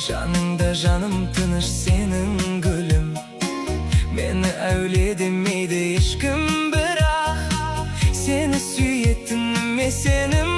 Жаныңда жаным тыныш сенің, гүлім. Мені әулие демейді ешкім, бірақ сені сүйетініме сенім.